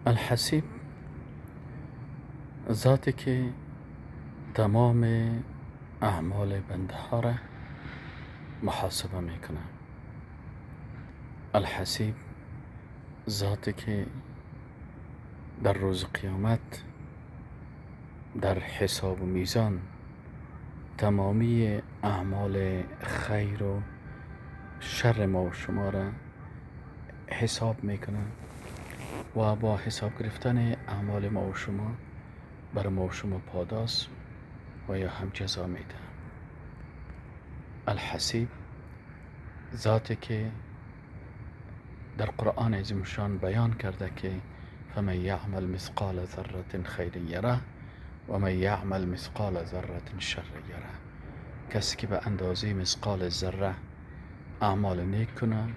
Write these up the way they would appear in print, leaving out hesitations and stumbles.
الحسیب ذاتی که تمام اعمال بنده ها را محاسبه میکنه. الحسیب ذاتی که در روز قیامت در حساب و میزان تمامی اعمال خیر و شر ما و شما را حساب میکنه و با حساب گرفتن اعمال ما و شما بر ما و شما پاداش و یا هم جزا میده. الحسیب ذاتی که در قرآن عظیم شان بیان کرده که فمن یعمل مثقال ذره خیر یره و من یعمل مثقال ذره شر یره. کسی که به اندازه مثقال ذره اعمال نیک کنه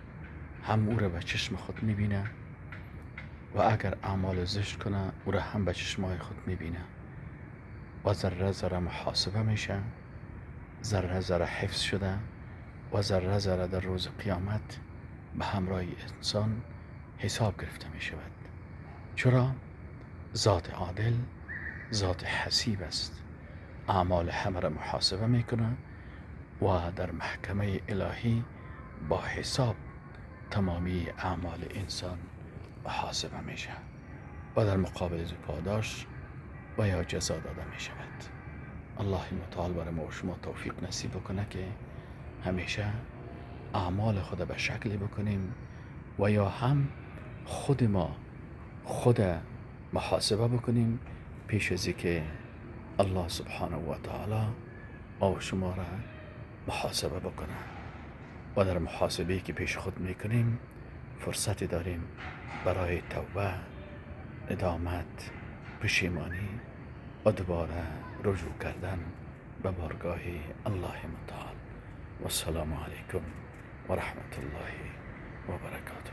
هم او را به چشم خود میبینه و اگر اعمال زشت کنه او را هم به چشمای خود میبینه و ذره ذره محاسبه میشه، ذره ذره حفظ شده و ذره ذره در روز قیامت به همراه انسان حساب گرفته میشود. چرا؟ ذات عادل، ذات حسیب است، اعمال همه را محاسبه میکنه و در محکمه الهی با حساب تمامی اعمال انسان محاسبه میشه و در مقابل از پاداش و یا جزا داده میشود. الله متعال برای ما و شما توفیق نصیب بکنه که همیشه اعمال خود به شکلی بکنیم و یا هم خود ما خود محاسبه بکنیم پیش از که الله سبحانه و تعالی ما و شما را محاسبه بکنه و در محاسبه‌ای که پیش خود میکنیم فرصتی داریم برای توبه، ندامت، پشیمانی و دوباره رجوع کردن به بارگاه الله متعال. و السلام علیکم و رحمت الله و برکاته.